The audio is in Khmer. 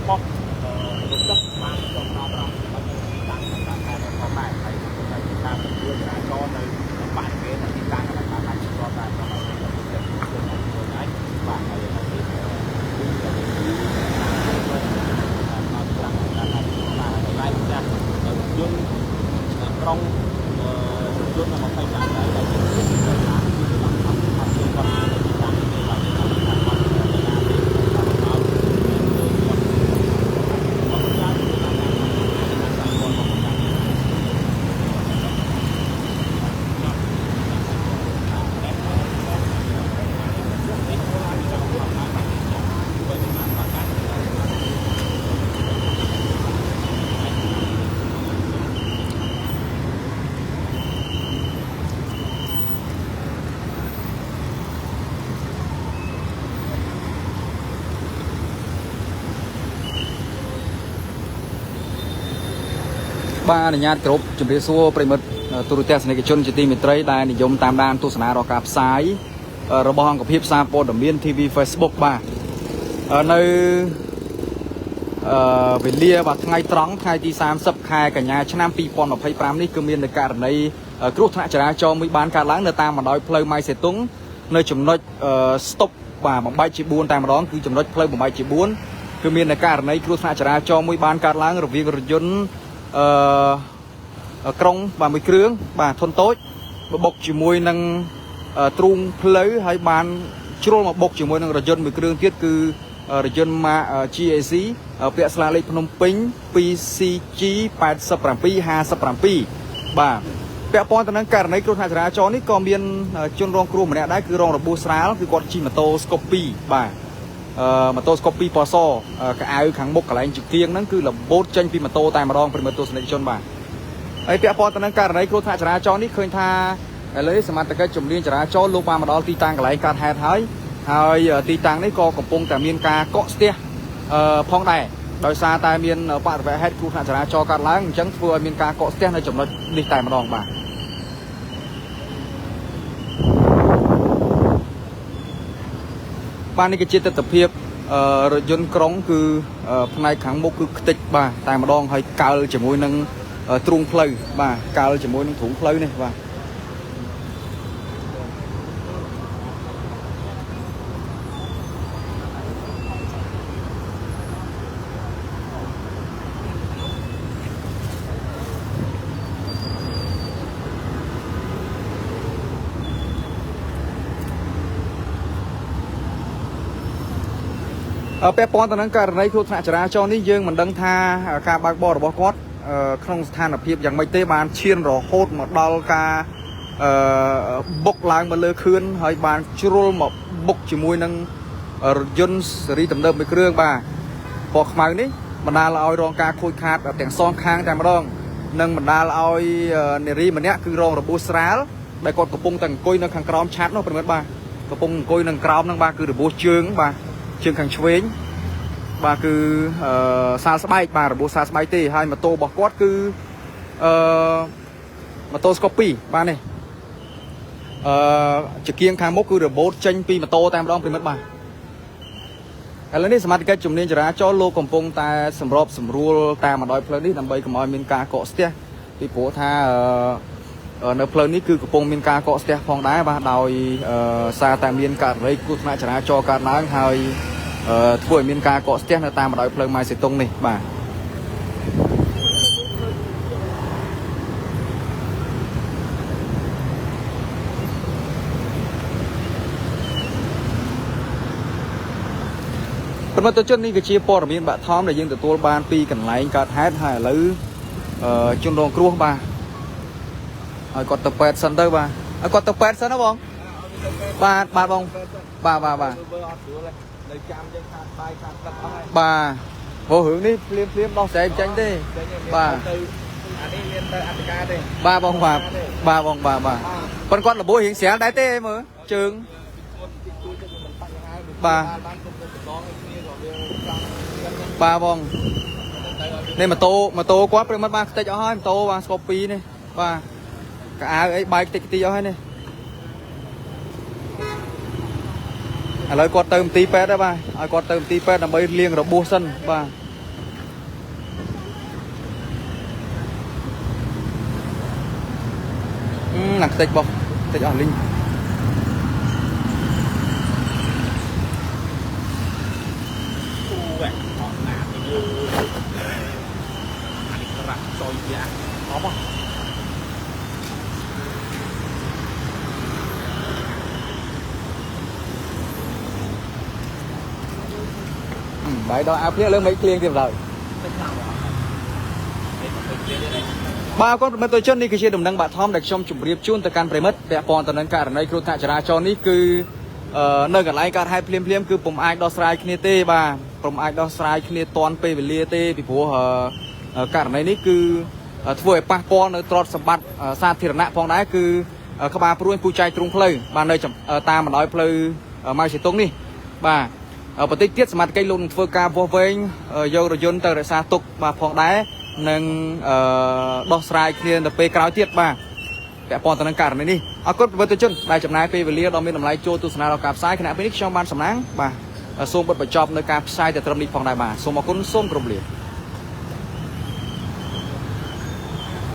ប៉ុស្តិ៍រំលឹកបានចុះដល់ត្រង់ចំណុចទីតាំងតាមខេត្តផងដែរហើយក៏តែការពន្យល់ចរាចរណ៍នៅបរិវេណទីតាំងកន្លែងបានបានជាប់ដែរក្នុងពេលដែលចិត្តខ្លួនខ្លួនឯងបាទហើយនេះគឺតាមត្រង់តាមបាទហើយចាស់យន្តក្រុងយន្ត25ដែរដែលជាទីតាំងគឺបានអត់អត់ជាគាត់នៅទីតាំងនេះបាទតាមអត់ទៅណាទេតាមមក បាទអនុញ្ញាតគ្រប់ជម្រាបសួរប្រិមិត្តទូរទស្សនិកជនជាទីមេត្រីដែលនិយមតាមដានទស្សនារកការផ្សាយរបស់អង្គភាពសារព័ត៌មាន TV Facebook បាទនៅវេលាបាទថ្ងៃត្រង់ថ្ងៃទី30ខែកញ្ញាឆ្នាំ2025នេះគឺមាននៅករណីគ្រោះថ្នាក់ចរាចរណ៍មួយបានកើតឡើងនៅតាមបណ្ដោយផ្លូវម៉ៃសេតុងនៅចំណុចស្តុបបាទបំបែកជា4តែម្ដងគឺចំណុចផ្លូវបំបែកជា4គឺមាននៅករណីគ្រោះថ្នាក់ចរាចរណ៍មួយបានកើតឡើងរវាងរថយន្តអឺក្រុងបាទមួយគ្រឿងបាទធុនតូចបុកជាមួយនឹងទ្រូងផ្លូវហើយបានជ្រុលមកបុកជាមួយនឹងរថយន្តមួយគ្រឿងទៀតគឺរថយន្តម៉ាក GAC ពាក់ស្លាកលេខភ្នំពេញ 2CG 8757បាទពាក់ព័ន្ធទៅនឹងករណីគ្រោះថ្នាក់ចរាចរណ៍នេះក៏មានជនរងគ្រោះម្នាក់ដែរគឺរងរបួសស្រាលគឺគាត់ជិះម៉ូតូ Scoopy បាទម៉ូតូ Scoopy ពណ៌សកៅអៅខាងមុខកន្លែងជាគៀងហ្នឹងគឺរបូតចេញពីម៉ូតូតែម្ដងប្រិមត្តទស្សនិកជនបាទហើយពាក់ព័ន្ធទៅនឹងករណីគ្រោះថ្នាក់ចរាចរណ៍នេះឃើញថាឥឡូវសមត្ថកិច្ចជំនាញចរាចរណ៍លោកបានមកដល់ទីតាំងកន្លែងកើតហេតុហើយហើយទីតាំងនេះក៏កំពុងតែមានការកកស្ទះផងដែរដោយសារតែមានបរិវេហេតុគ្រោះថ្នាក់ចរាចរណ៍កើតឡើងអញ្ចឹងធ្វើឲ្យមានការកកស្ទះនៅចំណុចនេះតែម្ដងបាទបាទនេះគឺជាទស្សនភាពរថយន្តក្រុងគឺផ្នែកខាងមុខគឺខ្ទេចបាទតែម្ដងហើយកើលជាមួយនឹងទ្រូងផ្លូវបាទកើលជាមួយនឹងទ្រូងផ្លូវនេះបាទពាក់ព័ន្ធទៅនឹងករណីគ្រោះថ្នាក់ចរាចរណ៍នេះយើងមិនដឹងថាការបើកបររបស់គាត់ក្នុងស្ថានភាពយ៉ាងម៉េចទេបានឈានរហូតមកដល់ការបុកឡើងមកលើខឿនហើយបានជ្រុលមកបុកជាមួយនឹងរថយន្តស៊េរីទំនើបមួយគ្រឿងបាទពណ៌ខ្មៅនេះបណ្ដាលឲ្យរងការខូចខាតទាំងសងខាងតែម្ដងនិងបណ្ដាលឲ្យនារីម្នាក់គឺរងរបួសស្រាលដែលគាត់កំពុងតែអង្គុយនៅខាងក្រោមឆាតនោះប្រិមិត្តបាទកំពុងអង្គុយនៅក្រោមហ្នឹងបាទគឺរបួសជើងបាទជើងខាងឆ្វេងបាទគឺសាលស្បែកបាទរបួសសាលស្បែកទេហើយម៉ូតូរបស់គាត់គឺម៉ូតូ Scoopy បាទនេះជាគៀងខាងមុខគឺរបូតចេញពីម៉ូតូតែម្ដងប្រិមិត្តបាទឥឡូវនេះសមត្ថកិច្ចជំនាញចរាចរណ៍លោកកំពុងតែសម្របសម្រួលតាមបណ្ដោយផ្លូវនេះដើម្បីកុំឲ្យមានការកកស្ទះពីព្រោះថានៅផ្លូវនេះគឺកំពុងមានការកកស្ទះផងដែរបាទដោយសារតែមានករណីគ្រោះថ្នាក់ចរាចរណ៍កើតឡើងហើយធ្វើឲ្យមានការកកស្ទះនៅតាមបណ្ដោយផ្លូវម៉ៃសេតុងនេះបាទប្រិមត្តជននេះគឺជាព័ត៌មានបឋមដែលយើងទទួលបានពីកន្លែងកើតហេតុហើយឥឡូវជនរងគ្រោះបាទឲ្យគាត់ទៅពេទ្យសិនទៅបាទឲ្យគាត់ទៅពេទ្យសិនណាបងបាទបាទបងបាទបាទបាទ នៅចាំយើងខាតបាយខាតទឹកអស់ហើយ បាទព្រោះរឿងនេះភ្លាមភ្លាមដោះស្រាយចេញទេបាទ ទៅអានេះមានទៅអធិការទេ បាទបងបាទបាទបងបាទបាទប៉ុន្តែគាត់របួសរៀងស្រាលដែរទេមើលជើងបាទបាទបងនេះម៉ូតូគាត់ប្រិមត្តបានខ្ទេចអស់ហើយម៉ូតូបាទស្កូពីនេះបាទកៅអៅអីបែកតិចទីអស់ហើយនេះឥឡូវគាត់ទៅមន្ទីរពេទ្យហើយបាទឲ្យគាត់ទៅមន្ទីរពេទ្យដើម្បីលាងរបួសសិនបាទ ឡើងខ្ទេចបោះខ្ទេចអស់លីង អូវ៉អត់ណាទៅលើអានេះក្រាស់ចុយវាអប បាយដល់អាភ្លៀងលើមិនភ្លៀងទៀតឡើយ ទៅខ្លាំងអត់នេះទៅភ្លៀងទេ បាទអរគុណប្រិមិត្តទជននេះគឺជាដំណឹងបាក់ធំដែលខ្ញុំជម្រាបជូនទៅកាន់ប្រិមិត្តពាក់ព័ន្ធទៅនឹងករណីគ្រោះថ្នាក់ចរាចរណ៍នេះគឺអឺនៅកន្លែងកើតហេតុភ្លាមភ្លាមៗគឺពុំអាចដោះស្រាយគ្នាទេបាទពុំអាចដោះស្រាយគ្នាទាន់ពេលវេលាទេពីព្រោះអឺករណីនេះគឺធ្វើឲ្យប៉ះពាល់នៅទ្រព្យសម្បត្តិសាធារណៈផងដែរគឺក្បាលព្រួយពូចែកទ្រូងផ្លូវបាទនៅតាមបណ្ដោយផ្លូវម៉ៅសេតុងនេះបាទបន្តិចទៀតសមត្ថកិច្ចលោកនឹងធ្វើការវាស់វែងយករថយន្តទៅរក្សាទុកបាទផងដែរនឹងដោះស្រាយគ្នានៅពេលក្រោយទៀតបាទពាក់ព័ន្ធទៅនឹងករណីនេះអរគុណប្រិយមិត្តជនដែលចំណាយពេលវេលាដ៏មានតម្លៃចូលទស្សនាដល់ការផ្សាយខណៈពេលនេះខ្ញុំបានសំណាងបាទសូមបិទបញ្ចប់នៅការផ្សាយតែត្រឹមនេះផងដែរបាទសូមអរគុណសូមគោរពលា។